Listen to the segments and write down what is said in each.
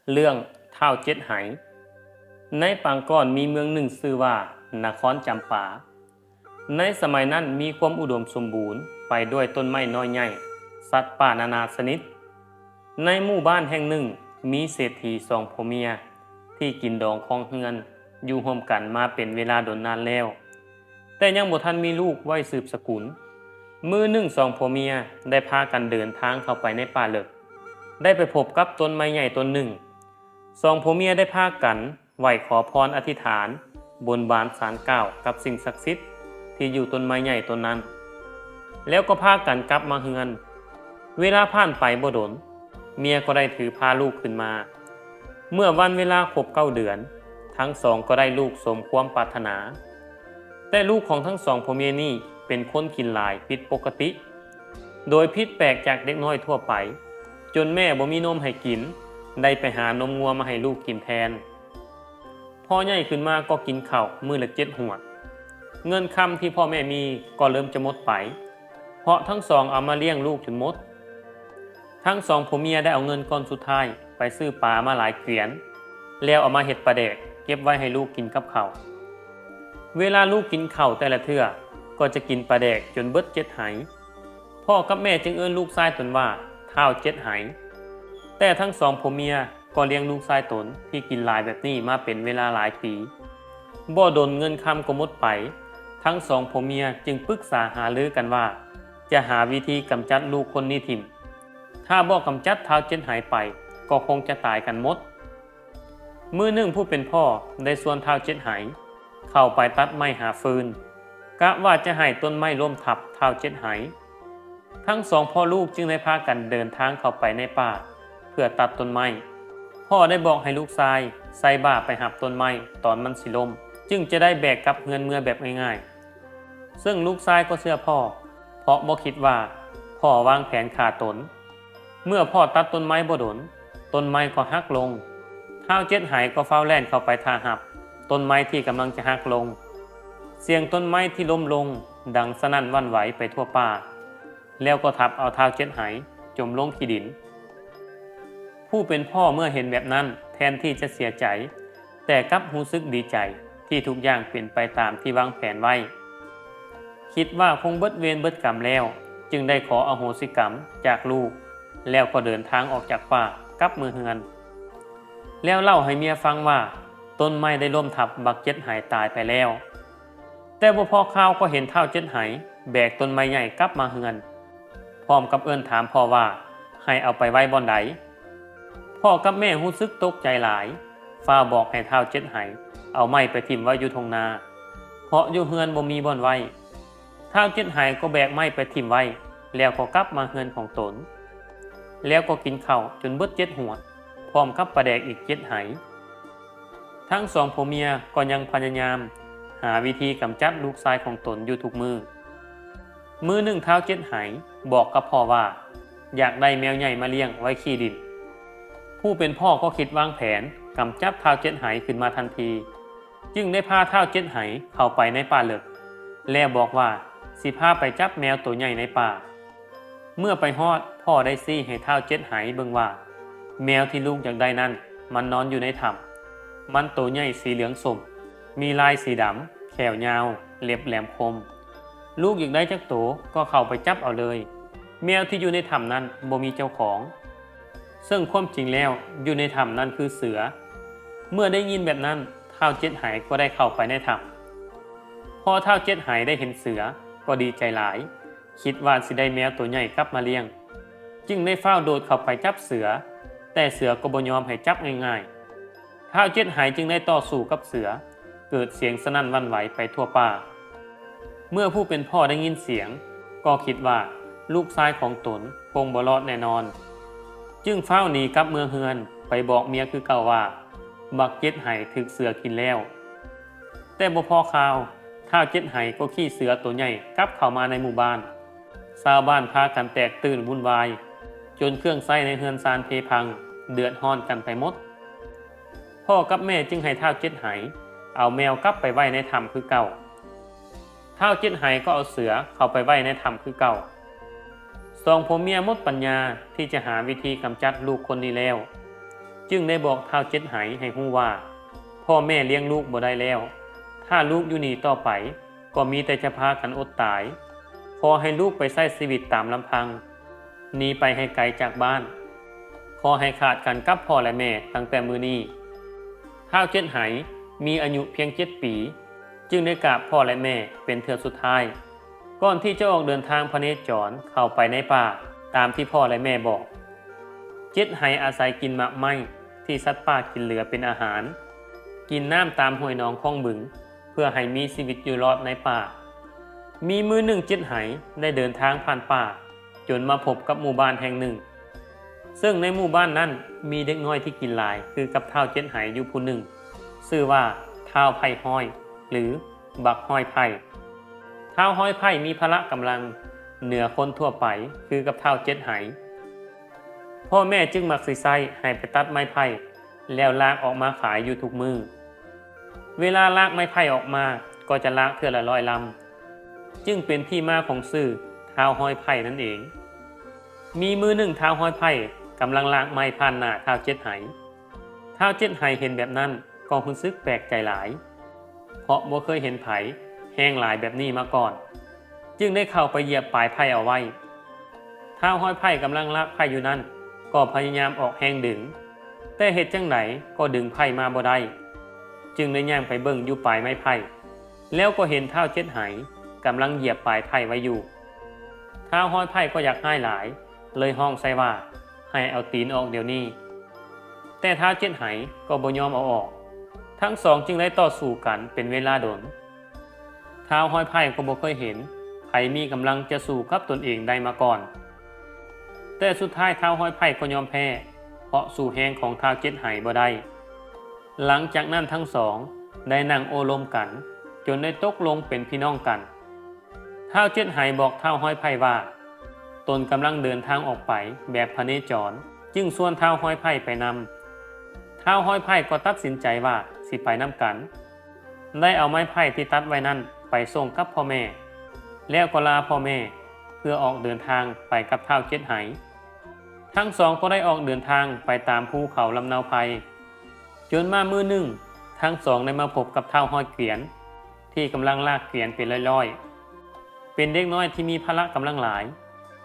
ເລື່ອງທ້າວເຈັດໄຫ. ໃນປາງກ່ອນມີເມືອງໜຶ່ງຊື່ວ່ານະຄອນຈຳປາ. ໃນສະໄໝນັ້ນມີຄວາມອຸດົມສົມບູນ ໄປດ້ວຍຕົ້ນໄມ້ນ້ອຍໃຫຍ່, ສັດປ່ານານາຊະນິດ. ໃນໝູ່ບ້ານແຫ່ງໜຶ່ງ ມີເສດຖີສອງຜົວເມຍ ທີ່ກິນດອງຄອງເຮືອນ ຢູ່ຮ່ວມກັນມາເປັນເວລາດົນນານແລ້ວ, ແຕ່ຍັງບໍ່ທັນມີລູກໄວ້ສືບສະກຸນ. ມື້ໜຶ່ງສອງຜົວເມຍໄດ້ພາກັນເດີນທາງເຂົ້າໄປໃນປ່າເລິກ, ໄດ້ໄປພົບກັບຕົ້ນໄມ້ໃຫຍ່ຕົ້ນໜຶ່ງ. ສອງຜົວເມຍໄດ້ພາກັນໄຫວ້ຂໍພອນອະທິຖານ, ບົນບານສານກ່າວກັບສິ່ງສັກສິດທີ່ຢູ່ຕົ້ນໄມ້ໃຫຍ່ຕົ້ນນັ້ນ, ແລ້ວກໍພາກັນກັບມາເຮືອນ. ເວລາຜ່ານໄປບໍ່ດົນ, ເມຍກໍໄດ້ຖືພາລູກຂຶ້ນມາ. ເມື່ອວັນເວລາຄົບເກົ້າເດືອນ, ທັງສອງກໍໄດ້ລູກສົມຄວາມປາດຖະໜາ. ແຕ່ລູກຂອງທັງສອງຜົວເມຍນີ້ເປັນຄົນກິນຫຼາຍຜິດປົກກະຕິ, ໂດຍຜິດແປກຈາກເດັກນ້ອຍທົ່ວໄປ, ຈົນແມ່ບໍ່ມີນົມໃຫ້ກິນ, ໄດ້ໄປຫານົມງົວມາໃຫ້ລູກກິນແທນ. ພໍໃຫຍ່ຂຶ້ນມາກໍກິນເຂົ້າມື້ລະເຈັດຫວດ. ເງິນຄຳທີ່ພໍ່ແມ່ມີກໍເລີ່ມຈະໝົດໄປ, ເພາະທັງສອງເອົາມາລ້ຽງລູກຈົນໝົດ. ທັງສອງຜົວເມຍໄດ້ເອົາເງິນກ້ອນສຸດທ້າຍໄປຊື້ປາມາຫຼາຍກວຽນ, ແລ້ວເອົາມາເຮັດປາແດກເກັບໄວ້ໃຫ້ລູກກິນກັບເຂົ້າ. ເວລາລູກກິນເຂົ້າແຕ່ລະເທື່ອ ກໍຈະກິນປາແດກຈົນເບິດເຈັດໄຫ. ພໍ່ກັບແມ່ຈຶ່ງເອີ້ນລູກຊາຍຕົນວ່າທ້າວເຈັດໄຫ. ແຕ່ທັງສອງຜົວເມຍກໍລ້ຽງລູກຊາຍຕົນທີ່ກິນຫຼາຍແບບນີ້ມາເປັນເວລາຫຼາຍປີ. ບໍ່ດົນເງິນຄຳກໍໝົດໄປ, ທັງສອງຜົວເມຍຈຶ່ງປຶກສາຫາລືກັນວ່າຈະຫາວິທີກຳຈັດລູກຄົນນີ້ຖິ້ມ. ຖ້າບໍ່ກຳຈັດທ້າວເຈັດໄຫໄປ ກໍຄົງຈະຕາຍກັນໝົດ. ມື້ໜຶ່ງຜູ້ເປັນພໍ່ໄດ້ຊວນທ້າວເຈັດໄຫເຂົ້າໄປຕັດໄມ້ຫາຟືນ, ກະວ່າຈະໃຫ້ຕົ້ນໄມ້ລົ້ມທັບທ້າວເຈັດໄຫ. ທັງສອງພໍ່ລູກຈຶ່ງໄດ້ພາກັນເດີນທາງເຂົ້າໄປໃນປ່າເພື່ອຕັດຕົ້ນໄມ້. ພໍ່ໄດ້ບອກໃຫ້ລູກຊາຍໃສ່ບ່າໄປຮັບຕົ້ນໄມ້ຕອນມັນຊິລົ້ມ, ຈຶ່ງຈະໄດ້ແບກກັບເຮືອນເມືອແບບງ່າຍໆ. ເຊິ່ງລູກຊາຍກໍເຊື່ອພໍ່, ເພາະບໍ່ຄິດວ່າພໍ່ວາງແຜນຂ້າຕົນ. ເມື່ອພໍ່ຕັດຕົ້ນໄມ້ບໍ່ດົນ, ຕົ້ນໄມ້ກໍຫັກລົງ. ທ້າວເຈັດໄຫກໍຟ້າວແລ່ນເຂົ້າໄປຖ້າຮັບຕົ້ນໄມ້ທີ່ກຳລັງຈະຫັກລົງ. ສຽງຕົ້ນໄມ້ທີ່ລົ້ມລົງດັງສະໜັ່ນຫວັ່ນໄຫວໄປທົ່ວປ່າ, ແລ້ວກໍທັບເອົາທ້າວເຈັດໄຫຈົມລົງຂີ້ດິນ. ຜູ້ເປັນພໍ່ເມື່ອເຫັນແບບນັ້ນ ແທນທີ່ຈະເສຍໃຈ, ແຕ່ກັບຮູ້ສຶກດີໃຈທີ່ທຸກຢ່າງເປັນໄປຕາມທີ່ວາງແຜນໄວ້. ຄິດວ່າຄົງເບິດເວນເບິດກຳແລ້ວ, ຈຶ່ງໄດ້ຂໍອະໂຫສິກຳຈາກລູກ, ແລ້ວກໍເດີນທາງອອກຈາກປ່າກັບເມືອເຮືອນ. ແລ້ວເລົ່າໃຫ້ເມຍຟັງວ່າ ຕົ້ນໄມ້ໄດ້ລົ້ມທັບບັກເຈັດໄຫຕາຍໄປແລ້ວ. ແຕ່ບໍ່ພໍຄາວກໍເຫັນທ້າວເຈັດໄຫແບກຕົ້ນໄມ້ໃຫຍ່ກັບມາເຮືອນ, ພ້ອມກັບເອີ້ນຖາມພໍ່ວ່າໃຫ້ເອົາໄປໄວ້ບ່ອນໃດ. ພໍ່ກັບແມ່ຮູ້ສຶກຕົກໃຈຫຼາຍ, ຟ້າວບອກໃຫ້ທ້າວເຈັດໄຫເອົາໄມ້ໄປຖິ້ມໄວ້ຢູ່ທົ່ງນາ, ເພາະຢູ່ເຮືອນບໍ່ມີບ່ອນໄວ້. ທ້າວເຈັດໄຫກໍແບກໄມ້ໄປຖິ້ມໄວ້, ແລ້ວກໍກັບມາເຮືອນຂອງຕົນ, ແລ້ວກໍກິນເຂົ້າຈົນເບິດເຈັດຫວດ, ພ້ອມກັບປາແດກອີກເຈັດໄຫ. ທັງສອງຜົວເມຍກໍຍັງພະຍາຍາມຫາວິທີກຳຈັດລູກຊາຍຂອງຕົນຢູ່ທຸກມື້. ມື້ໜຶ່ງທ້າວເຈັດໄຫບອກກັບພໍ່ວ່າ ຢາກໄດ້ແມວໃຫຍ່ມາລ້ຽງໄວ້ຂີ້ດິນ. ຜູ້ເປັນພໍ່ກໍຄິດວາງແຜນກຳຈັດທ້າວເຈັດໄຫຂຶ້ນມາທັນທີ, ຈຶ່ງໄດ້ພາທ້າວເຈັດໄຫເຂົ້າໄປໃນປ່າເລິກ ແລະ ບອກວ່າຊິພາໄປຈັບແມວໂຕໃຫຍ່ໃນປ່າ. ເມື່ອໄປຮອດ, ພໍ່ໄດ້ຊີ້ໃຫ້ທ້າວເຈັດໄຫເບິ່ງວ່າ ແມວທີ່ລູກຢາກໄດ້ນັ້ນ ມັນນອນຢູ່ໃນຖ້ຳ. ມັນໂຕໃຫຍ່ສີເຫຼືອງສົ້ມ, ມີລາຍສີດຳ, ແຂ້ວຍາວ, ເລັບແຫຼມຄົມ. ລູກຢາກໄດ້ຈັກໂຕກໍເຂົ້າໄປຈັບເອົາເລີຍ. ແມວທີ່ຢູ່ໃນຖ້ຳນັ້ນບໍ່ມີເຈົ້າຂອງ. ເຊິ່ງຄວາມຈິງແລ້ວຢູ່ໃນຖ້ຳນັ້ນຄືເສືອ. ເມື່ອໄດ້ຍິນແບບນັ້ນ, ທ້າວເຈັດໄຫກໍໄດ້ເຂົ້າໄປໃນຖ້ຳ. ພໍທ້າວເຈັດໄຫໄດ້ເຫັນເສືອກໍດີໃຈຫຼາຍ, ຄິດວ່າຊິໄດ້ແມວໂຕໃຫຍ່ກັບມາລ້ຽງ, ຈຶ່ງໄດ້ຟ້າວໂດດເຂົ້າໄປຈັບເສືອ, ແຕ່ເສືອກໍບໍ່ຍອມໃຫ້ຈັບງ່າຍໆ. ທ້າວເຈັດໄຫຈຶ່ງໄດ້ຕໍ່ສູ້ກັບເສືອ, ເກີດສຽງສະໜັ່ນຫວັ່ນໄຫວໄປທົ່ວປ່າ. ເມື່ອຜູ້ເປັນພໍ່ໄດ້ຍິນສຽງ, ກໍຄິດວ່າລູກຊາຍຂອງຕົນຄົງບໍ່ລອດແນ່ນອນ, ຈຶ່ງຟ້າວໜີກັບເມືອເຮືອນໄປບອກເມຍຄືເກົ່າວ່າ ບັກເຈັດໄຫຖືກເສືອກິນແລ້ວ. ແຕ່ບໍ່ພໍຄາວ, ທ້າວເຈັດໄຫກໍຂີ່ເສືອໂຕໃຫຍ່ກັບເຂົ້າມາໃນໝູ່ບ້ານ. ຊາວບ້ານພາກັນແຕກຕື່ນວຸ່ນວາຍ, ຈົນເຄື່ອງໃຊ້ໃນເຮືອນຊານເພພັງ, ເດືອດຮ້ອນກັນໄປໝົດ. ພໍ່ກັບແມ່ຈຶ່ງໃຫ້ທ້າວເຈັດໄຫເອົາແມວກັບໄປໄວ້ໃນຖ້ຳຄືເກົ່າ. ທ້າວເຈັດໄຫກໍເອົາເສືອເຂົ້າໄປໄວ້ໃນຖ້ຳຄືເກົ່າ. ສອງຜົວເມຍໝົດປັນຍາທີ່ຈະຫາວິທີກຳຈັດລູກຄົນນີ້ແລ້ວ, ຈຶ່ງໄດ້ບອກທ້າວເຈັດໄຫໃຫ້ຮູ້ວ່າ ພໍ່ແມ່ລ້ຽງລູກບໍ່ໄດ້ແລ້ວ, ຖ້າລູກຢູ່ນີ້ຕໍ່ໄປ ກໍມີແຕ່ຈະພາກັນອົດຕາຍ. ຂໍໃຫ້ລູກໄປໃຊ້ຊີວິດຕາມລຳພັງ, ໜີໄປໃຫ້ໄກຈາກບ້ານ. ຂໍໃຫ້ຂາດກັນກັບພໍ່ແລະແມ່ຕັ້ງແຕ່ມື້ນີ້. ທ້າວເຈັດໄຫມີອາຍຸພຽງເຈັດປີ, ຈຶ່ງໄດ້ກາບພໍ່ແລະແມ່ເປັນເທື່ອສຸດທ້າຍ ກ່ອນທີ່ຈະອອກເດີນທາງພະເນຈອນເຂົ້າໄປໃນປ່າ ຕາມທີ່ພໍ່ແລະແມ່ບອກ. ເຈັດໄຫອາໄສກິນໝາກໄມ້ທີ່ສັດປ່າກິນເຫຼືອເປັນອາຫານ, ກິນນ້ຳຕາມຫ້ວຍໜອງຄອງບຶງ ເພື່ອໃຫ້ມີຊີວິດຢູ່ລອດໃນປ່າ. ມີມື້ໜຶ່ງເຈັດໄຫໄດ້ເດີນທາງຜ່ານປ່າ ຈົນມາພົບກັບໝູ່ບ້ານແຫ່ງໜຶ່ງ, ເຊິ່ງໃນໝູ່ບ້ານນັ້ນມີເດັກນ້ອຍທີ່ກິນຫຼາຍຄືກັບທ້າວເຈັດໄຫຢູ່ຜູ້ໜຶ່ງ, ຊື່ວ່າທ້າວໄຜ່ຮ້ອຍ ຫຼື ບັກຮ້ອຍໄຜ່. ທ້າວຮ້ອຍໄຜ່ມີພະລະກຳລັງເໜືອຄົນທົ່ວໄປຄືກັບທ້າວເຈັດໄຫ. ພໍ່ແມ່ຈຶ່ງມັກຊິໃຊ້ໃຫ້ໄປຕັດໄມ້ໄຜ່ ແລ້ວລາກອອກມາຂາຍຢູ່ທຸກມື້. ເວລາລາກໄມ້ໄຜ່ອອກມາ ກໍຈະລາກເທື່ອລະຮ້ອຍລຳ, ຈຶ່ງເປັນທີ່ມາຂອງຊື່ທ້າວຮ້ອຍໄຜ່ນັ້ນເອງ. ມີມື້ໜຶ່ງທ້າວຮ້ອຍໄຜ່ກຳລັງລາກໄມ້ຜ່ານໜ້າທ້າວເຈັດໄຫ. ທ້າວເຈັດໄຫເຫັນແບບນັ້ນກໍຮູ້ສຶກແປກໃຈຫຼາຍ, ເພາະບໍ່ເຄີຍເຫັນໃຜແຮງຫຼາຍແບບນີ້ມາກ່ອນ, ຈຶ່ງໄດ້ເຂົ້າໄປຢຽບປາຍໄຜ່ເອົາໄວ້. ທ້າວຮ້ອຍໄຜ່ກຳລັງລາກໄຜ່ຢູ່ນັ້ນ ກໍພະຍາຍາມອອກແຮງດຶງ, ແຕ່ເຮັດຈັ່ງໃດກໍດຶງໄຜ່ມາບໍ່ໄດ້, ຈຶ່ງໄດ້ຍ່າງໄປເບິ່ງຢູ່ປາຍໄມ້ໄຜ່, ແລ້ວກໍເຫັນທ້າວເຈັດໄຫກຳລັງຢຽບປາຍໄຜ່ໄວ້ຢູ່. ທ້າວຮ້ອຍໄຜ່ກໍຢາກຮ້າຍຫຼາຍ, ເລີຍຮ້ອງໃສ່ວ່າ ໃຫ້ເອົາຕີນອອກດຽວນີ້. ແຕ່ທ້າວເຈັດໄຫກໍບໍ່ຍອມເອົາອອກ. ທັງສອງຈຶ່ງໄດ້ຕໍ່ສູ້ກັນເປັນເວລາດົນ. ທ້າວຮ້ອຍໄຜ່ກໍບໍ່ເຄີຍເຫັນໃຜມີກຳລັງຈະສູ້ກັບຕົນເອງໄດ້ມາກ່ອນ. ແຕ່ສຸດທ້າຍທ້າວຮ້ອຍໄຜ່ກໍຍອມແພ້, ເພາະສູ້ແຮງຂອງທ້າວເຈັດໄຫບໍ່ໄດ້. ຫຼັງຈາກນັ້ນທັງສອງໄດ້ນັ່ງໂອ້ລົມກັນ ຈົນໄດ້ຕົກລົງເປັນພີ່ນ້ອງກັນ. ທ້າວເຈັດໄຫບອກທ້າວຮ້ອຍໄຜ່ວ່າ ຕົນກຳລັງເດີນທາງອອກໄປແບບພະເນຈອນ, ຈຶ່ງຊວນທ້າວຮ້ອຍໄຜ່ໄປນຳ. ທ້າວຮ້ອຍໄຜ່ກໍຕັດສິນໃຈວ່າຊິໄປນຳກັນ, ໄດ້ເອົາໄມ້ໄຜ່ທີ່ຕັດໄວ້ນັ້ນໄປສົ່ງກັບພໍ່ແມ່, ແລ້ວກໍລາພໍ່ແມ່ເພື່ອອອກເດີນທາງໄປກັບທ້າວເຈັດໄຫ. ທັງສອງກໍໄດ້ອອກເດີນທາງໄປຕາມພູເຂົາລຳເນົາໄພ. ຈົນມາມື້ໜຶ່ງ, ທັງສອງໄດ້ມາພົບກັບທ້າວຮ້ອຍກວຽນ ທີ່ກຳລັງລາກກວຽນເປັນຮ້ອຍໆ. ເປັນເດັກນ້ອຍທີ່ມີພະລະກຳລັງຫຼາຍ.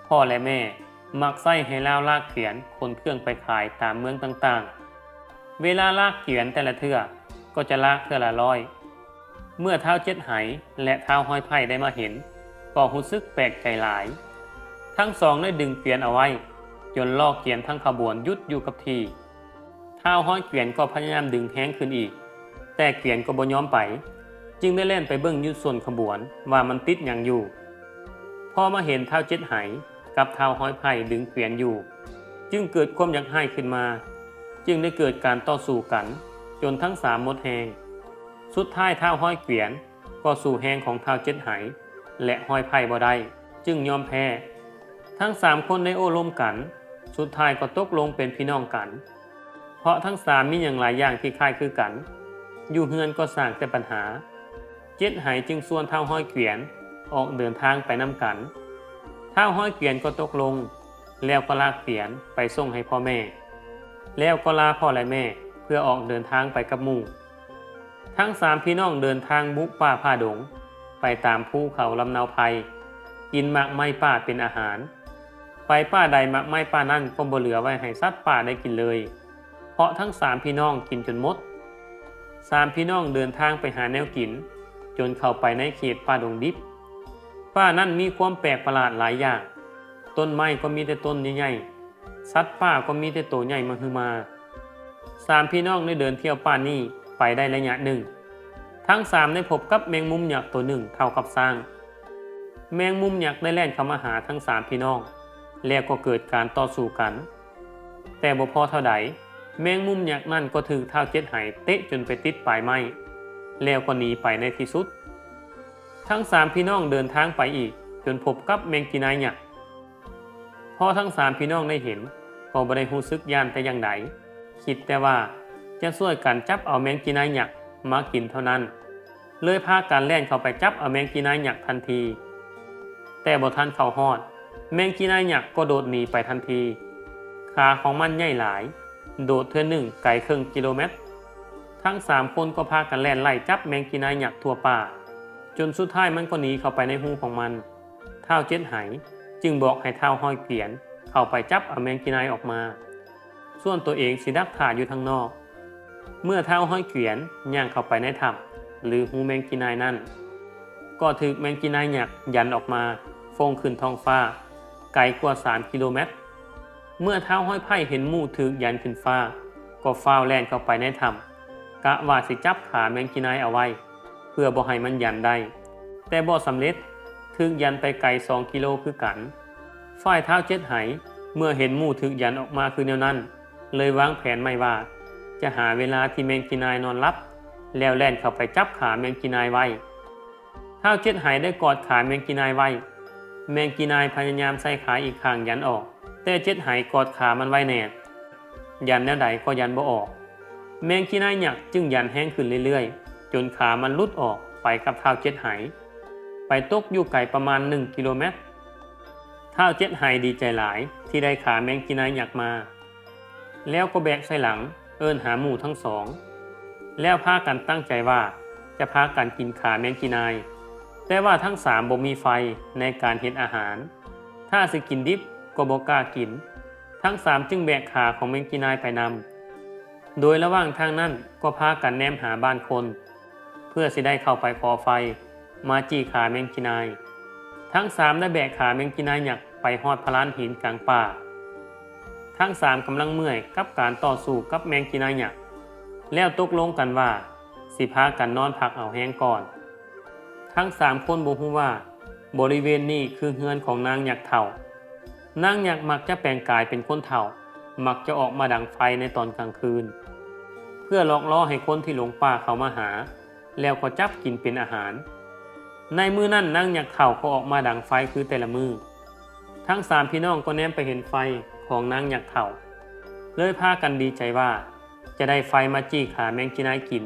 ພໍ່ ແລະ ແມ່ມັກໃຊ້ໃຫ້ລາວລາກກວຽນຂົນເຄື່ອງໄປຂາຍຕາມເມືອງຕ່າງໆ. ເວລາລາກກວຽນແຕ່ລະເທື່ອກໍຈະລາກເທື່ອລະຮ້ອຍ. ເມື່ອທ້າວເຈັດໄຫ ແລະ ທ້າວຮ້ອຍໄຜ່ໄດ້ມາເຫັນ ກໍຮູ້ສຶກແປກໃຈຫຼາຍ. ທັງສອງໄດ້ດຶງກວຽນເອົາໄວ້ ຈົນລໍ້ກວຽນທັງຂະບວນຢຸດຢູ່ກັບທີ່. ທ້າວຮ້ອຍກວຽນກໍພະຍາຍາມດຶງແຮງຂຶ້ນອີກ, ແຕ່ກວຽນກໍບໍ່ຍອມໄປ, ຈຶ່ງໄດ້ແລ່ນໄປເບິ່ງຢູ່ສົ້ນຂະບວນວ່າມັນຕິດຫຍັງຢູ່. ພໍມາເຫັນທ້າວເຈັດໄຫກັບທ້າວຮ້ອຍໄຜ່ດຶງກວຽນຢູ່, ຈຶ່ງເກີດຄວາມຢາກຮ້າຍຂຶ້ນມາ, ຈຶ່ງໄດ້ເກີດການຕໍ່ສູ້ກັນຈົນທັງສາມໝົດແຮງ. ສຸດທ້າຍທ້າວຮ້ອຍກວຽນກໍສູ້ແຮງຂອງທ້າວເຈັດໄຫ ແລະ ຮ້ອຍໄຜ່ບໍ່ໄດ້, ຈຶ່ງຍອມແພ້. ທັງສາມຄົນໄດ້ໂອ້ລົມກັນ, ສຸດທ້າຍກໍຕົກລົງເປັນພີ່ນ້ອງກັນ. ເພາະທັງສາມມີຫຍັງຫຼາຍຢ່າງທີ່ຄ້າຍຄືກັນ, ຢູ່ເຮືອນກໍສ້າງແຕ່ບັນຫາ. ເຈັດໄຫຈຶ່ງຊວນທ້າວຮ້ອຍກວຽນອອກເດີນທາງໄປນຳກັນ. ທ້າວຮ້ອຍກວຽນກໍຕົກລົງ, ແລ້ວກໍລາກກວຽນໄປສົ່ງໃຫ້ພໍ່ແມ່, ແລ້ວກໍລາພໍ່ ແລະ ແມ່ເພື່ອອອກເດີນທາງໄປກັບໝູ່. ທັງສາມພີ່ນ້ອງເດີນທາງບຸປ່າຜ່າດົງ ໄປຕາມພູເຂົາລຳເນົາໄພ, ກິນໝາກໄມ້ປ່າເປັນອາຫານ. ໄປປ່າໃດໝາກໄມ້ປ່ານັ້ນກໍບໍ່ເຫຼືອໄວ້ໃຫ້ສັດປ່າໄດ້ກິນເລີຍ, ເພາະທັງສາມພີ່ນ້ອງກິນຈົນໝົດ. ສາມພີ່ນ້ອງເດີນທາງໄປຫາແນວກິນ ຈົນເຂົ້າໄປໃນເຂດປ່າດົງດິບ. ປ່ານັ້ນມີຄວາມແປກປະຫຼາດຫຼາຍຢ່າງ, ຕົ້ນໄມ້ກໍມີແຕ່ຕົ້ນໃຫຍ່ໆ, ສັດປ່າກໍມີແຕ່ໂຕໃຫຍ່ມະຫຶມາ. ສາມພີ່ນ້ອງໄດ້ເດີນທ່ຽວປ່ານີ້ໄປໄດ້ໄລຍະໜຶ່ງ, ທັງສາມໄດ້ພົບກັບແມງມຸມຍັກໂຕໜຶ່ງເທົ່າກັບຊ້າງ. ແມງມຸມຍັກໄດ້ແລ່ນເຂົ້າມາຫາທັງສາມພີ່ນ້ອງ ແລ້ວກໍເກີດການຕໍ່ສູ້ກັນ. ແຕ່ບໍ່ພໍເທົ່າໃດ, ແມງມຸມຍັກນັ້ນກໍຖືກທ້າວເຈັດໄຫເຕະຈົນໄປຕິດປາຍໄມ້, ແລ້ວກໍໜີໄປໃນທີ່ສຸດ. ທັງສາມພີ່ນ້ອງເດີນທາງໄປອີກ ຈົນພົບກັບແມງຈີນາຍຍັກ. ພໍທັງສາມພີ່ນ້ອງໄດ້ເຫັນ ກໍບໍ່ໄດ້ຮູ້ສຶກຢ້ານແຕ່ຢ່າງໃດ, ຄິດແຕ່ວ່າຈະຊ່ວຍກັນຈັບເອົາແມງຈີນາຍຍັກມາກິນເທົ່ານັ້ນ, ເລີຍພາກັນແລ່ນເຂົ້າໄປຈັບເອົາແມງຈີນາຍຍັກທັນທີ. ແຕ່ບໍ່ທັນເຂົ້າຮອດ, ແມງຈີນາຍຍັກກໍໂດດໜີໄປທັນທີ. ຂາຂອງມັນໃຫຍ່ຫຼາຍ, ໂດດເທື່ອໜຶ່ງໄກເຄິ່ງກິໂລແມັດ. ທັງສາມຄົນກໍພາກັນແລ່ນໄລ່ຈັບແມງຈີນາຍຍັກທົ່ວປ່າ, ຈົນສຸດທ້າຍມັນກໍໜີເຂົ້າໄປໃນຮູຂອງມັນ. ທ້າວເຈັດໄຫຈຶ່ງບອກໃຫ້ທ້າວຮ້ອຍກວຽນເຂົ້າໄປຈັບເອົາແມງຈີນາຍອອກມາ, ສ່ວນຕົວເອງຊິດັກຖ້າຢູ່ທາງນອກ. ເມື່ອທ້າວຮ້ອຍກວຽນຍ່າງເຂົ້າໄປໃນຖ້ຳ ຫຼື ຮູແມງຈີນາຍນັ້ນ, ກໍຖືກແມງຈີນາຍຍັກຢັນອອກມາຟົ້ງຂຶ້ນທ້ອງຟ້າໄກກວ່າສາມກິໂລແມັດ. ເມື່ອທ້າວຮ້ອຍໄພ້ເຫັນໝູ່ຖືກຢັນຂຶ້ນຟ້າ, ກໍຟ້າວແລ່ນເຂົ້າໄປໃນຖ້ຳ, ກະວ່າຊິຈັບຂາແມງຈີນາຍເອົາໄວ້ ເພື່ອບໍ່ໃຫ້ມັນຢັນໄດ້, ແຕ່ບໍ່ສຳເລັດ, ຖືກຢັນໄປໄກສອງກິໂລຄືກັນ. ຝ່າຍທ້າວເຈັດໄຫ ເມື່ອເຫັນໝູ່ຖືກຢັນອອກມາຄືແນວນັ້ນ, ເລີຍວາງແຜນໃໝ່ວ່າ ຈະຫາເວລາທີ່ແມງຈີນາຍນອນຫຼັບ ແລ້ວແລ່ນເຂົ້າໄປຈັບຂາແມງຈີນາຍໄວ້. ທ້າວເຈັດໄຫໄດ້ກອດຂາແມງຈີນາຍໄວ້. ແມງຈີນາຍພະຍາຍາມໃຊ້ຂາອີກຂ້າງຢັນອອກ, ແຕ່ເຈັດໄຫກອດຂາມັນໄວ້ແໜ້ນ, ຢັນແນວໃດກໍຢັນບໍ່ອອກ. ແມງຈີນາຍຍັກຈຶ່ງຢັນແຮງຂຶ້ນເລື້ອຍໆ, ຈົນຂາມັນຫຼຸດອອກໄປກັບທ້າວເຈັດໄຫ, ໄປຕົກຢູ່ໄກປະມານໜຶ່ງກິໂລແມັດ. ທ້າວເຈັດໄຫດີໃຈຫຼາຍທີ່ໄດ້ຂາແມງຈີນາຍຍັກມາ, ແລ້ວກໍແບກໃສ່ຫຼັງເອີ້ນຫາໝູ່ທັງສອງ, ແລ້ວພາກັນຕັ້ງໃຈວ່າຈະພາກັນກິນຂາແມງຈີນາຍ. ແຕ່ວ່າທັງສາມບໍ່ມີໄຟໃນການເຮັດອາຫານ, ຖ້າຊິກິນດິບກໍບໍ່ກ້າກິນ. ທັງສາມຈຶ່ງແບກຂາຂອງແມງຈີນາຍໄປນຳ. ໂດຍລະຫວ່າງທາງນັ້ນກໍພາກັນແນມຫາບ້ານຄົນ ເພື່ອຊິໄດ້ເຂົ້າໄປຂໍໄຟມາຈີ່ຂາແມງຈີນາຍ. ທັງສາມໄດ້ແບກຂາແມງຈີນາຍຍັກໄປຮອດພະລານຫີນກາງປ່າ. ທັງສາມກຳລັງເມື່ອຍກັບການຕໍ່ສູ້ກັບແມງຈີນາຍຍັກ, ແລ້ວຕົກລົງກັນວ່າຊິພາກັນນອນພັກເອົາແຮງກ່ອນ. ທັງສາມຄົນບໍ່ຮູ້ວ່າບໍລິເວນນີ້ຄືເຮືອນຂອງນາງຍັກເຖົ້າ. ນາງຍັກມັກຈະແປງກາຍເປັນຄົນເຖົ້າ, ມັກຈະອອກມາດັງໄຟໃນຕອນກາງຄືນ ເພື່ອຫຼອກຫຼໍ່ໃຫ້ຄົນທີ່ຫຼົງປ່າເຂົ້າມາຫາ, ແລ້ວກໍຈັບກິນເປັນອາຫານ. ໃນມື້ນັ້ນນາງຍັກເຖົ້າກໍອອກມາດັງໄຟຄືແຕ່ລະມື້. ທັງສາມພີ່ນ້ອງກໍແນມໄປເຫັນໄຟຂອງນາງຍັກເຖົ້າ, ເລີຍພາກັນດີໃຈວ່າຈະໄດ້ໄຟມາຈີ່ຂາແມງຈີນາຍກິນ.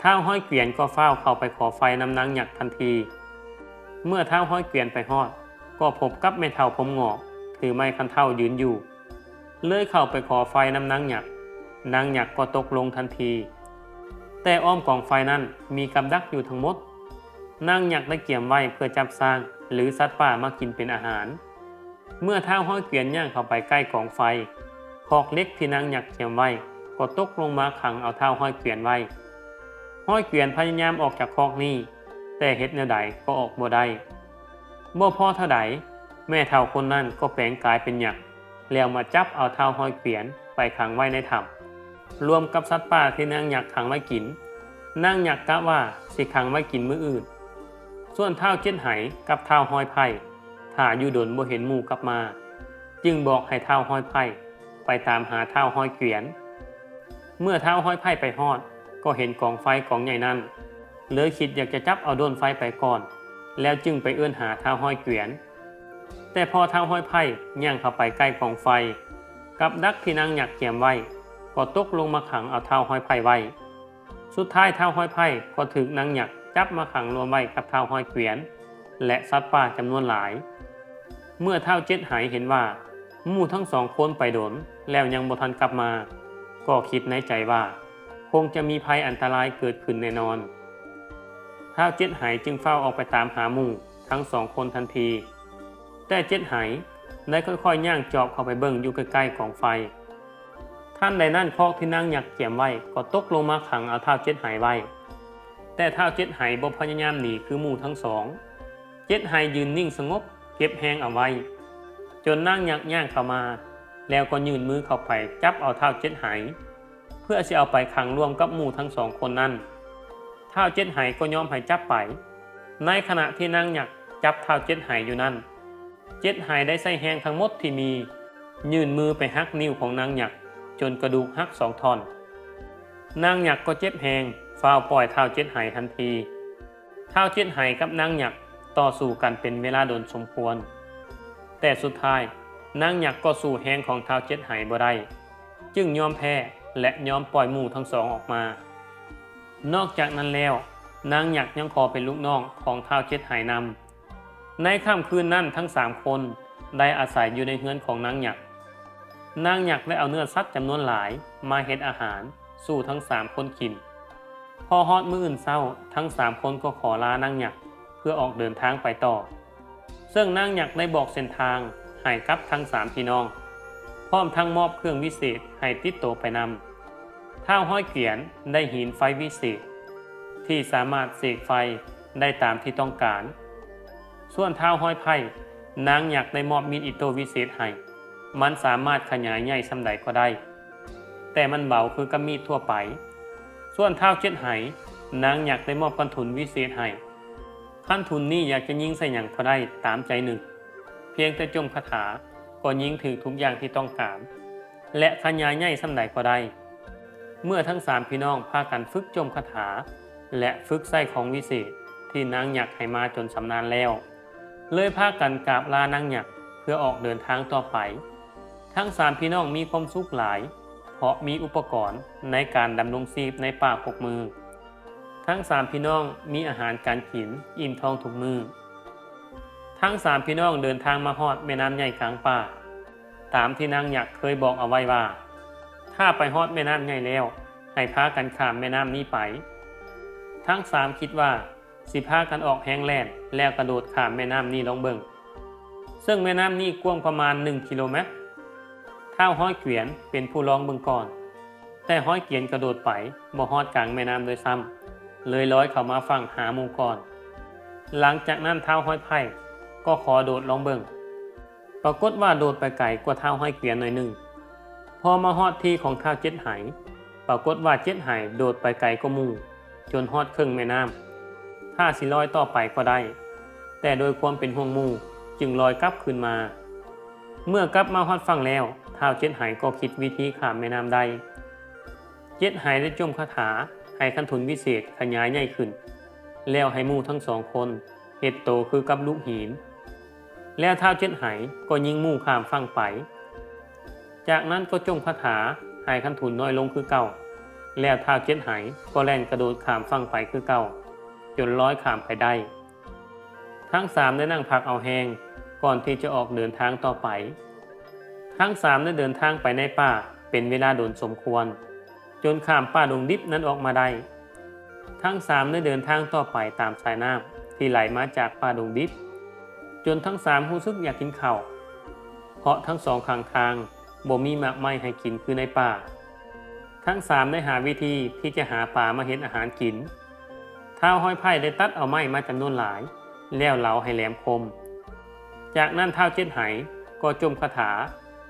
ທ້າວຮ້ອຍກວຽນກໍຟ້າວເຂົ້າໄປຂໍໄຟນຳນາງຍັກທັນທີ. ເມື່ອທ້າວຮ້ອຍກວຽນໄປຮອດ, ກໍພົບກັບແມ່ເຖົ້າຜົມງອກຖືໄມ້ຄັນເທົ້າຢືນຢູ່, ເລີຍເຂົ້າໄປຂໍໄຟນຳນາງຍັກ. ນາງຍັກກໍຕົກລົງທັນທີ. ແຕ່ອ້ອມກອງໄຟນັ້ນມີກັບດັກຢູ່ທັງໝົດ. ນາງຍັກໄດ້ກຽມໄວ້ເພື່ອຈັບຊ້າງ ຫຼື ສັດປ່າມາກິນເປັນອາຫານ. ເມື່ອທ້າວຮ້ອຍກວຽນຍ່າງເຂົ້າໄປໃກ້ກອງໄຟ, ຄອກເຫຼັກທີ່ນາງຍັກກຽມໄວ້ກໍຕົກລົງມາຂັງເອົາທ້າວຮ້ອຍກວຽນໄວ້. ຮ້ອຍກວຽນພະຍາຍາມອອກຈາກຄອກນີ້, ແຕ່ເຮັດແນວໃດກໍອອກບໍ່ໄດ້. ບໍ່ພໍເທົ່າໃດ, ແມ່ເຖົ້າຄົນນັ້ນກໍແປງກາຍເປັນຍັກ, ແລ້ວມາຈັບເອົາທ້າວຮ້ອຍກວຽນໄປຂັງໄວ້ໃນຖ້ຳ ລວມກັບສັດປ່າທີ່ນາງຍັກຂັງໄວ້ກິນ. ນາງຍັກກະວ່າຊິຂັງໄວ້ກິນມື້ອື່ນ. ສ່ວນທ້າວເຈັດໄຫກັບທ້າວຮ້ອຍໄພ້ ຖ້າຢູ່ດົນບໍ່ເຫັນໝູ່ກັບມາ, ຈຶ່ງບອກໃຫ້ທ້າວຮ້ອຍໄພ້ໄປຕາມຫາທ້າວຮ້ອຍກວຽນ. ເມື່ອທ້າວຮ້ອຍໄພ້ໄປຮອດ, ກໍເຫັນກອງໄຟກອງໃຫຍ່ນັ້ນ, ເລີຍຄິດຢາກຈະຈັບເອົາດ້ວນໄຟໄປກ່ອນ, ແລ້ວຈຶ່ງໄປເອີ້ນຫາທ້າວຮ້ອຍກວຽນ. ແຕ່ພໍທ້າວຮ້ອຍໄພ້ຍ່າງເຂົ້າໄປໃກ້ກອງໄຟ, ກັບດັກທີ່ນາງຍັກກຽມໄວ້ ກໍຕົກລົງມາຂັງເອົາທ້າວຮ້ອຍໄພ້ໄວ້. ສຸດທ້າຍທ້າວຮ້ອຍໄພ້ກໍຖືກນາງຍັກຈັບມາຂັງລວມໄວ້ກັບທ້າວຮ້ອຍກວຽນ ແລະ ສັດປ່າຈຳນວນຫຼາຍ. ເມື່ອທ້າວເຈັດໄຫເຫັນວ່າໝູ່ທັງສອງຄົນໄປດົນແລ້ວຍັງບໍ່ທັນກັບມາ, ກໍຄິດໃນໃຈວ່າຄົງຈະມີໄພອັນຕະລາຍເກີດຂຶ້ນແນ່ນອນ. ທ້າວເຈັດໄຫຈຶ່ງຟ້າວອອກໄປຕາມຫາໝູ່ທັງສອງຄົນທັນທີ. ແຕ່ເຈັດໄຫໄດ້ຄ່ອຍໆຍ່າງຈອບເຂົ້າໄປເບິ່ງຢູ່ໃກ້ໆກອງໄຟ. ທັນໃດນັ້ນຄອກທີ່ນາງຍັກກຽມໄວ້ກໍຕົກລົງມາຂັງເອົາທ້າວເຈັດໄຫໄວ້. ແຕ່ທ້າວເຈັດໄຫບໍ່ພະຍາຍາມໜີຄືໝູ່ທັງສອງ. ເຈັດໄຫຢືນນິ່ງສະຫງົບເກັບແຮງເອົາໄວ້, ຈົນນາງຍັກຍ່າງເຂົ້າມາ ແລ້ວກໍຍື່ນມືເຂົ້າໄປຈັບເອົາທ້າວເຈັດໄຫ ເພື່ອຊິເອົາໄປຂັງລວມກັບໝູ່ທັງສອງຄົນນັ້ນ. ທ້າວເຈັດໄຫກໍຍອມໃຫ້ຈັບໄປ. ໃນຂະນະທີ່ນາງຍັກຈັບທ້າວເຈັດໄຫຢູ່ນັ້ນ, ເຈັດໄຫໄດ້ໃຊ້ແຮງທັງໝົດທີ່ມີ, ຍື່ນມືໄປຫັກນິ້ວຂອງນາງຍັກ ຈົນກະດູກຫັກສອງທ່ອນ. ນາງຍັກກໍເຈັບແຮງ, ຟ້າວປ່ອຍທ້າວເຈັດໄຫທັນທີ. ທ້າວເຈັດໄຫກັບນາງຍັກຕໍ່ສູ້ກັນເປັນເວລາດົນສົມຄວນ, ແຕ່ສຸດທ້າຍນາງຍັກກໍສູ້ແຮງຂອງທ້າວເຈັດໄຫບໍ່ໄດ້, ຈຶ່ງຍອມແພ້ ແລະ ຍອມປ່ອຍໝູ່ທັງສອງອອກມາ. ນອກຈາກນັ້ນແລ້ວ, ນາງຍັກຍັງຂໍເປັນລູກນ້ອງຂອງທ້າວເຈັດໄຫນຳ. ໃນຄ່ຳຄືນນັ້ນທັງສາມຄົນໄດ້ອາໄສຢູ່ໃນເຮືອນຂອງນາງຍັກ. ນາງຍັກໄດ້ເອົາເນື້ອສັດຈຳນວນຫຼາຍມາເຮັດອາຫານສູ່ທັງສາມຄົນກິນ. ພໍຮອດມື້ອື່ນເຊົ້າ, ທັງສາມຄົນກໍຂໍລານາງຍັກເພື່ອອອກເດີນທາງໄປຕໍ່. ເຊິ່ງນາງຍັກໄດ້ບອກເສັ້ນທາງໃຫ້ກັບທັງສາມພີ່ນ້ອງ, ພ້ອມທັງມອບເຄື່ອງວິເສດໃຫ້ຕິດໂຕໄປນຳ. ທ້າວຮ້ອຍກວຽນໄດ້ຫີນໄຟວິເສດ ທີ່ສາມາດເສກໄຟໄດ້ຕາມທີ່ຕ້ອງການ. ສ່ວນທ້າວຮ້ອຍໄພ້, ນາງຍັກໄດ້ມອບມີດອິໂຕ້ວິເສດໃຫ້, ມັນສາມາດຂະຫຍາຍໃຫຍ່ສ່ຳໃດກໍໄດ້, ແຕ່ມັນເບົາຄືກັບມີດທົ່ວໄປ. ສ່ວນທ້າວເຈັດໄຫ, ນາງຍັກໄດ້ມອບຄັນທຸນວິເສດໃຫ້. ຄັນທຸນນີ້ຢາກຈະຍິງໃສ່ຫຍັງກໍໄດ້ຕາມໃຈນຶກ, ພຽງແຕ່ຈົ່ມຄາຖາກໍຍິງຖືກທຸກຢ່າງທີ່ຕ້ອງການ ແລະ ຂະຫຍາຍໃຫຍ່ສ່ຳໃດກໍໄດ້. ເມື່ອທັງສາມພີ່ນ້ອງພາກັນຝຶກຈົ່ມຄາຖາ ແລະ ຝຶກໃຊ້ຂອງວິເສດທີ່ນາງຍັກໃຫ້ມາຈົນຊຳນານແລ້ວ, ເລີຍພາກັນກາບລານາງຍັກເພື່ອອອກເດີນທາງຕໍ່ໄປ. ທັງສາມພີ່ນ້ອງມີຄວາມສຸກຫຼາຍ ເພາະມີອຸປະກອນໃນການດຳລົງຊີບໃນປ່າຄົບມື. ທັງສາມພີ່ນ້ອງມີອາຫານການກິນອີ່ມທ້ອງທຸກມື້. ທັງສາມພີ່ນ້ອງເດີນທາງມາຮອດແມ່ນ້ຳໃຫຍ່ກາງປ່າ, ຕາມທີ່ນາງຍັກເຄີຍບອກເອົາໄວ້ວ່າ ຖ້າໄປຮອດແມ່ນ້ຳໃຫຍ່ແລ້ວ ໃຫ້ພາກັນຂ້າມແມ່ນ້ຳນີ້ໄປ. ທັງສາມຄິດວ່າ ຊິພາກັນອອກແຮງແລ່ນ ແລ້ວກະໂດດຂ້າມແມ່ນ້ຳນີ້ລອງເບິ່ງ. ເຊິ່ງແມ່ນ້ຳນີ້ກວ້າງປະມານໜຶ່ງກິໂລແມັດ. ທ້າວຮ້ອຍກວຽນເປັນຜູ້ລອງເບິ່ງກ່ອນ, ແຕ່ຮ້ອຍກວຽນກະໂດດໄປບໍ່ຮອດກາງແມ່ນ້ຳດ້ວຍຊ້ຳ, ເລີຍລອຍເຂົ້າມາຝັ່ງຫາໝູ່ກ່ອນ. ຫຼັງຈາກນັ້ນທ້າວຮ້ອຍໄພ້ກໍຂໍໂດດລອງເບິ່ງ. ປາກົດວ່າໂດດໄປໄກກວ່າທ້າວຮ້ອຍກວຽນໜ້ອຍໜຶ່ງ. ພໍມາຮອດທີ່ຂອງທ້າວເຈັດໄຫ, ປາກົດວ່າເຈັດໄຫໂດດໄປໄກກວ່າໝູ່ ຈົນຮອດເຄິ່ງແມ່ນ້ຳ. ຖ້າຊິລອຍຕໍ່ໄປກໍໄດ້, ແຕ່ໂດຍຄວາມເປັນຫ່ວງໝູ່ຈຶ່ງລອຍກັບຄືນມາ. ເມື່ອກັບມາຮອດຝັ່ງແລ້ວ, ທ້າວເຈັດໄຫກໍຄິດວິທີຂ້າມແມ່ນ້ຳໄດ້. ເຈັດໄຫໄດ້ຈົ່ມຄາຖາໃຫ້ຄັນທຸນວິເສດຂະຫຍາຍໃຫຍ່ຂຶ້ນ, ແລ້ວໃຫ້ໝູ່ທັງສອງຄົນ ເຮັດໂຕຄືກັບລູກຫີນ. ແລ້ວທ້າວເຈັດໄຫກໍຍິງໝູ່ຂ້າມຝັ່ງໄປ. ຈາກນັ້ນກໍຈົ່ມຄາຖາໃຫ້ຄັນທຸນນ້ອຍລົງຄືເກົ່າ, ແລ້ວທ້າວເຈັດໄຫກໍແລ່ນກະໂດດຂ້າມຝັ່ງໄປຄືເກົ່າ, ຈົນລອຍຂ້າມໄປໄດ້. ທັງສາມໄດ້ນັ່ງພັກເອົາແຮງ ກ່ອນທີ່ຈະອອກເດີນທາງຕໍ່ໄປ. ທັງສາມໄດ້ເດີນທາງໄປໃນປ່າເປັນເວລາດົນສົມຄວນ. ຈົນຂ້າມປ່າດົງດິບນັ້ນອອກມາໄດ້. ທັງສາມໄດ້ເດີນທາງຕໍ່ໄປຕາມສາຍນ້ຳທີ່ໄຫຼມາຈາກປ່າດົງດິບ, ຈົນທັງສາມຮູ້ສຶກຢາກກິນເຂົ້າ, ເພາະທັງສອງຂ້າງທາງບໍ່ມີໝາກໄມ້ໃຫ້ກິນຄືໃນປ່າ. ທັງສາມໄດ້ຫາວິທີທີ່ຈະຫາປາມາເຮັດອາຫານກິນ. ທ້າວຮ້ອຍໄພ້ໄດ້ຕັດເອົາໄມ້ມາຈຳນວນຫຼາຍ ແລ້ວເລົາໃຫ້ແຫຼມຄົມ. ຈາກນັ້ນທ້າວເຈັດໄຫກໍຈົ່ມຄາຖາ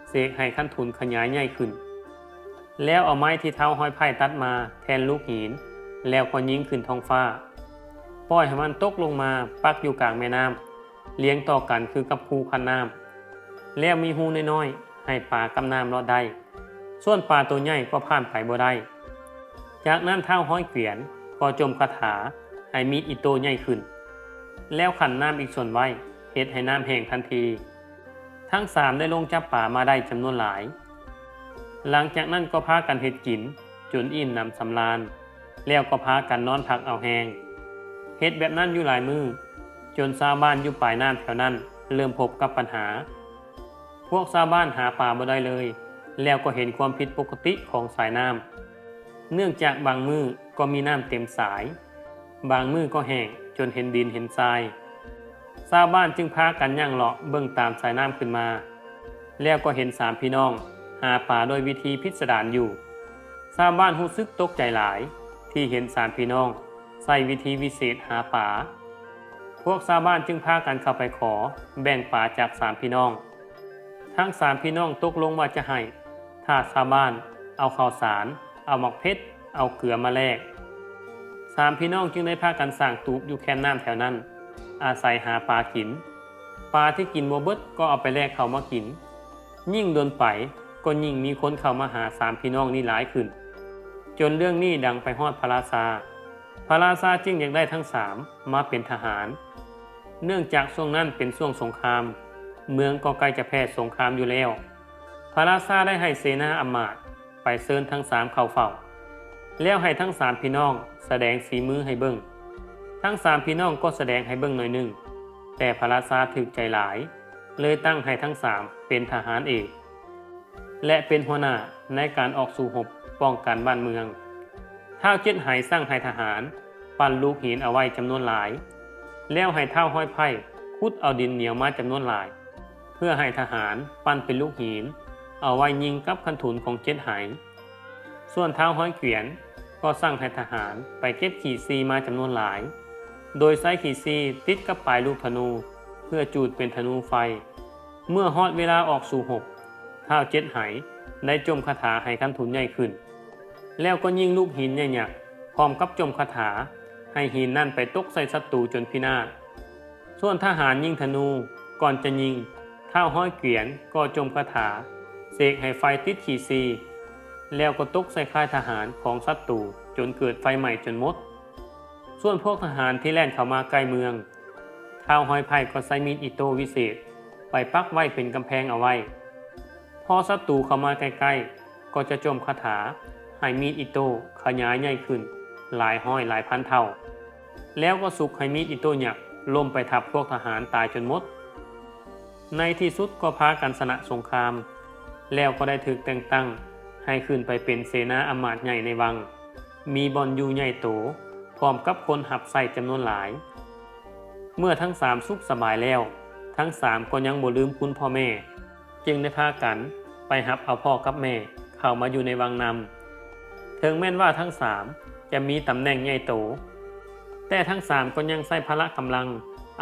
ເສກໃຫ້ຄັນທຸນຂະຫຍາຍໃຫຍ່ຂຶ້ນ, ແລ້ວເອົາໄມ້ທີ່ທ້າວຮ້ອຍໄພ້ຕັດມາແທນລູກຫີນ, ແລ້ວກໍຍິງຂຶ້ນທ້ອງຟ້າ, ປ່ອຍໃຫ້ມັນຕົກລົງມາປັກຢູ່ກາງແມ່ນ້ຳ, ລຽງຕໍ່ກັນຄືກັບຄູຄັນນ້ຳ, ແລ້ວມີຮູນ້ອຍໆໃຫ້ປາກັບນ້ຳລອດໄດ້. ສ່ວນປາໂຕໃຫຍ່ກໍຜ່ານໄປບໍ່ໄດ້. ຈາກນັ້ນທ້າວຮ້ອຍກວຽນກໍຈົ່ມຄາຖາໃຫ້ມີດອິໂຕ້ໃຫຍ່ຂຶ້ນ, ແລ້ວຂັນນ້ຳອີກສ່ວນໄວ້ ເຮັດໃຫ້ນ້ຳແຫ້ງທັນທີ. ທັງສາມໄດ້ລົງຈັບປາມາໄດ້ຈຳນວນຫຼາຍ. ຫຼັງຈາກນັ້ນກໍພາກັນເຮັດກິນຈົນອີ່ມໜຳສຳລານ, ແລ້ວກໍພາກັນນອນພັກເອົາແຮງ. ເຮັດແບບນັ້ນຢູ່ຫຼາຍມື້, ຈົນຊາວບ້ານຢູ່ປາຍນ້ຳແຖວນັ້ນເລີ່ມພົບກັບບັນຫາ. ພວກຊາວບ້ານຫາປາບໍ່ໄດ້ເລີຍ, ແລ້ວກໍເຫັນຄວາມຜິດປົກກະຕິຂອງສາຍນ້ຳ. ເນື່ອງຈາກບາງມື້ກໍມີນ້ຳເຕັມສາຍ, ບາງມື້ກໍແຫ້ງຈົນເຫັນດິນເຫັນຊາຍ. ຊາວບ້ານຈຶ່ງພາກັນຍ່າງເລາະເບິ່ງຕາມສາຍນ້ຳຂຶ້ນມາ, ແລ້ວກໍເຫັນສາມພີ່ນ້ອງຫາປາດ້ວຍວິທີພິດສະດານຢູ່. ຊາວບ້ານຮູ້ສຶກຕົກໃຈຫຼາຍທີ່ເຫັນສາມພີ່ນ້ອງໃຊ້ວິທີວິເສດຫາປາ. ພວກຊາວບ້ານຈຶ່ງພາກັນເຂົ້າໄປຂໍແບ່ງປາຈາກສາມພີ່ນ້ອງ. ທັງສາມພີ່ນ້ອງຕົກລົງວ່າຈະໃຫ້ ຖ້າຊາວບ້ານເອົາເຂົ້າສານ, ເອົາໝາກເຜັດ, ເອົາເກືອມາແລກ. ສາມພີ່ນ້ອງຈຶ່ງໄດ້ພາກັນສ້າງຕູບຢູ່ແຄມນ້ຳແຖວນັ້ນ, ອາໄສຫາປາກິນ. ປາທີ່ກິນບໍ່ເບິດກໍເອົາໄປແລກເຂົ້າມາກິນ. ຍິ່ງດົນໄປກໍຍິ່ງມີຄົນເຂົ້າມາຫາສາມພີ່ນ້ອງນີ້ຫຼາຍຂຶ້ນ, ຈົນເລື່ອງນີ້ດັງໄປຮອດພະລາຊາ. ພະລາຊາຈຶ່ງຢາກໄດ້ທັງສາມມາເປັນທະຫານ. ເນື່ອງຈາກຊ່ວງນັ້ນເປັນຊ່ວງສົງຄາມ, ເມືອງກໍໃກ້ຈະແພ້ສົງຄາມຢູ່ແລ້ວ. ພະລາຊາໄດ້ໃຫ້ເສນາອຳມາດໄປເຊີນທັງສາມເຂົ້າເຝົ້າ, ແລ້ວໃຫ້ທັງສາມພີ່ນ້ອງສະແດງສີມືໃຫ້ເບິ່ງ. ທັງສາມພີ່ນ້ອງກໍສະແດງໃຫ້ເບິ່ງໜ້ອຍໜຶ່ງ, ແຕ່ພະລາຊາຖືກໃຈຫຼາຍ, ເລີຍຕັ້ງໃຫ້ທັງສາມເປັນທະຫານເອກ. ແລະ ເປັນຫົວໜ້າໃນການອອກສູ້ຮົບປ້ອງກັນບ້ານເມືອງ. ທ້າວເຈັດໄຫສັ່ງໃຫ້ທະຫານປັ້ນລູກຫີນເອົາໄວ້ຈຳນວນຫຼາຍ, ແລ້ວໃຫ້ທ້າວຮ້ອຍໄພ້ຂຸດເອົາດິນໜຽວມາຈຳນວນຫຼາຍ ເພື່ອໃຫ້ທະຫານປັ້ນເປັນລູກຫີນເອົາໄວ້ຍິງກັບຄັນທຸນຂອງເຈັດໄຫ. ສ່ວນທ້າວຮ້ອຍກວຽນກໍສັ່ງໃຫ້ທະຫານໄປເກັບຂີ້ຊີມາຈຳນວນຫຼາຍ ໂດຍໃຊ້ຂີ້ຊີຕິດກັບປາຍລູກທະນູ ເພື່ອຈູດເປັນທະນູໄຟ. ເມື່ອຮອດເວລາອອກສູ້ຮົບ, ທ້າວເຈັດໄຫໄດ້ຈົ່ມຄາຖາໃຫ້ຄັນທຸນໃຫຍ່ຂຶ້ນ ແລ້ວກໍຍິງລູກຫີນໃຫຍ່ຍັກ ພ້ອມກັບຈົ່ມຄາຖາໃຫ້ຫີນນັ້ນໄປຕົກໃສ່ສັດຕູຈົນພິນາດ. ສ່ວນທະຫານຍິງທະນູ, ກ່ອນຈະຍິງ, ທ້າວຮ້ອຍກວຽນກໍຈົ່ມຄາຖາເສກໃຫ້ໄຟຕິດຂີ້ຊີ ແລ້ວກໍຕົກໃສ່ຄ້າຍທະຫານຂອງສັດຕູຈົນເກີດໄຟໄໝ້ຈົນໝົດ. ສ່ວນພວກທະຫານທີ່ແລ່ນເຂົ້າມາໃກ້ເມືອງ, ທ້າວຮ້ອຍໄພ້ກໍໃຊ້ມີດອິໂຕ້ວິເສດໄປປັກໄວ້ເປັນກຳແພງເອົາໄວ້. ພໍສັດຕູເຂົ້າມາໃກ້ໆ ກໍຈະຈົ່ມຄາຖາໃຫ້ມີດອິໂຕ້ຂະຫຍາຍໃຫຍ່ຂຶ້ນຫຼາຍຮ້ອຍຫຼາຍພັນເທົ່າ, ແລ້ວກໍຊຸກໃຫ້ມີດອິໂຕ້ຍັກລົ້ມໄປທັບພວກທະຫານຕາຍຈົນໝົດ. ໃນທີ່ສຸດກໍພາກັນຊະນະສົງຄາມ ແລ້ວກໍໄດ້ຖືກແຕ່ງຕັ້ງໃຫ້ຂຶ້ນໄປເປັນເສນາອຳມາດໃຫຍ່ໃນວັງ, ມີບ່ອນຢູ່ໃຫຍ່ໂຕ ພ້ອມກັບຄົນຮັບໃຊ້ຈຳນວນຫຼາຍ. ເມື່ອທັງສາມສຸກສະບາຍແລ້ວ, ທັງສາມກໍຍັງບໍ່ລືມຄຸນພໍ່ແມ່, ຈຶ່ງໄດ້ພາກັນໄປຮັບເອົາພໍ່ກັບແມ່ເຂົ້າມາຢູ່ໃນວັງນຳ. ເຖິງແມ່ນວ່າທັງສາມຈະມີຕຳແໜ່ງໃຫຍ່ໂຕ, ແຕ່ທັງສາມກໍຍັງໃຊ້ພະລະກຳລັງ,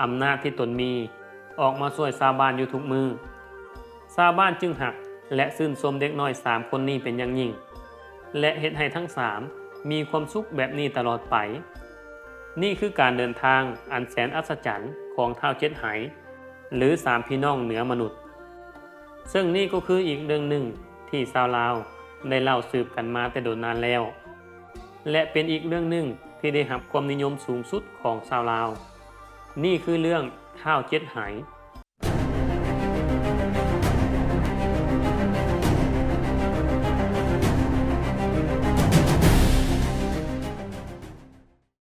ອຳນາດທີ່ຕົນມີ ອອກມາຊ່ວຍຊາວບ້ານຢູ່ທຸກມື້. ຊາວບ້ານຈຶ່ງຮັກ ແລະ ຊື່ນຊົມເດັກນ້ອຍສາມຄົນນີ້ເປັນຢ່າງຍິ່ງ ແລະ ເຮັດໃຫ້ທັງສາມມີຄວາມສຸກແບບນີ້ຕະຫຼອດໄປ. ນີ້ຄືການເດີນທາງອັນແສນອັດສະຈັນຂອງທ້າວເຈັດໄຫ ຫຼື ສາມພີ່ນ້ອງເໜືອມະນຸດ. ເຊິ່ງນີ້ກໍຄືອີກເລື່ອງໜຶ່ງທີ່ຊາວລາວໄດ້ເລົ່າສືບກັນມາແຕ່ດົນນານແລ້ວ ແລະ ເປັນອີກເລື່ອງໜຶ່ງທີ່ໄດ້ຮັບຄວາມນິຍົມສູງສຸດຂອງຊາວລາວ. ນີ້ຄືເລື່ອງທ້າວເຈັດໄຫ